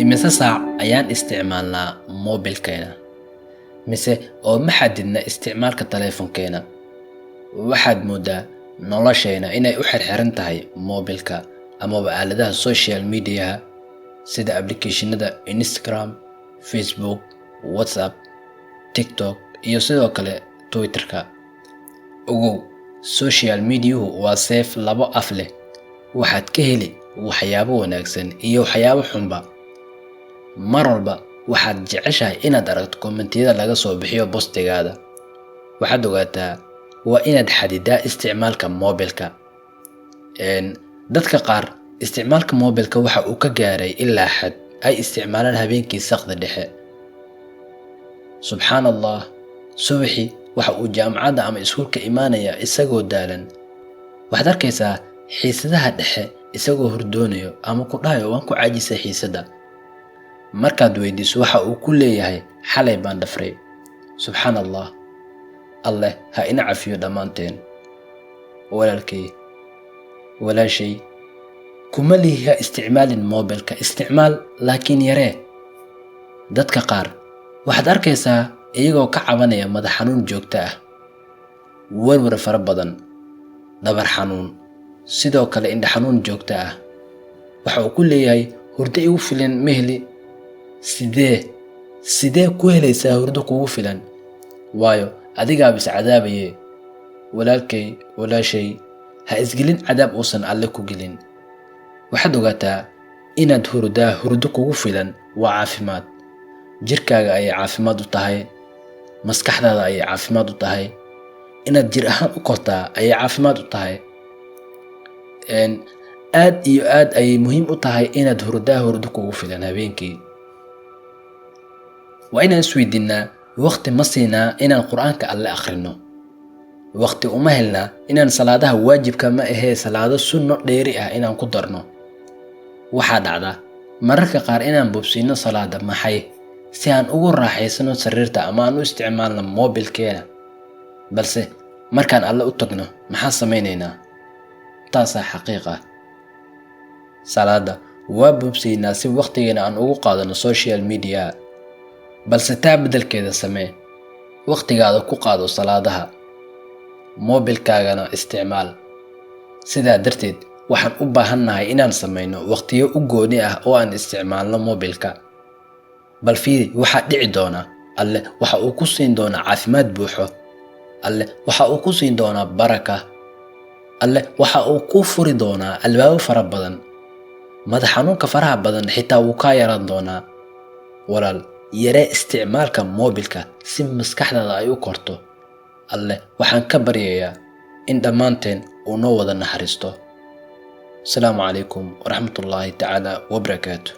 Imise saac ayaan isticmaalnaa moobilkeena, mise oo ma xadidna isticmaalka taleefankeena? Waxaad mooddaa nolosheena inay u xirxiran tahay moobilka amaba aaladaha social mediaha sida applicationada Instagram, Facebook, WhatsApp, TikTok iyo sidoo kale Twitterka. Ogow, social mediahu waa seef labo af leh. Waxaad ka heli waxyaabo wanaagsan iyo waxyaabo xunba. Mar walba waxaad jeceshahay inaad aragto commentiyada laga soo bixiyo postigaada. Waxaad ogaataa, waa inaad xadidaa isticmaalka moobilka. Dadka qaar isticmaalka moobilka waxa uu ka gaaray ilaa xad ay isticmaalaan habeenkii saqda dhexe. Subxaan Allah, subaxii waxa uu jaamacadda ama iskuulka imaanaya isagoo daalan. Waxaad arkaysaa xiisadaha dhexe isagoo hurdoonayo ama ku dhahayo, "Waan ku caajisay xiisadda." Markaad weydiiso, waxa uu ku leeyahay, "Xalay baan dhafray." Subxaan Allah, Alleh ha ina cafiyo dhammaanteen. Walaalkay, walaashay, kuma lihi ha isticmaalin moobilka. Isticmaal, laakiin yaree. Dadka qaar waxaad arkaysaa iyagoo ka cabanaya madax xanuun joogto ah, warwar fara badan, dhabar xanuun, sidoo kale indha xanuun joogto ah. Waxa uu ku leeyahay, "Hurdo igu filan ma heli." Sidee ku helaysaa hurdo kugu filan? Waayo, adigaaba iscadaabaye. Walaalkay, walaashay, ha isgelin cadaab uusan Alle ku gelin. Waxaad ogaataa inaad hurdaa hurdo kugu filan waa caafimaad. Jirkaaga ayay caafimaad u tahay, maskaxdaada ayay caafimaad u tahay, inaad jir ahaan u kortaa ayay caafimaad u tahay. Aad iyo aad ayay muhiim u tahay inaad hurdaa hurdo kugu filan habeenkii. Waa inaan isweydiinaa: waqti ma siinaa inaan Qur-aanka Alle akhrino? Waqti uma helnaa inaan salaadaha waajibka ma ahee salaado sunno dheeri ah inaan ku darno? Waxaa dhacda mararka qaar inaan bobsiino salaada. Maxay? Si aan ugu raaxaysano sariirta ama aan u isticmaalno moobilkeena. Balse markaan Alle u tagno, maxaan samaynaynaa? Taasaa xaqiiq ah. Salaada waa bobsiinaa si waqtigeena aan ugu qaadano social media. Balse taa beddelkeeda samee: waqtigaada ku qaado salaadaha, moobilkaagana isticmaal. Sidaa darteed, waxaan u baahannahay inaan samayno waqtiyo u gooni ah oo aan isticmaalno moobilka. Bal fiiri waxaa dhici doona. Alle waxa uu ku siin doonaa caafimaad buuxo. Alle waxa uu ku siin doonaa baraka. Alle waxa uu kuu furi doonaa albaabo fara badan. Madax xanuunka faraha badan xitaa wuu kaa yaraan doonaa. Walaal, yaree isticmaalka moobilka si maskaxdaada ay u korto. Alle waxaan ka baryayaa in dhammaanteen uu noo wada naxariisto. Asalaamu calaykum waraxmatullaahi tacaala wabarakaatu.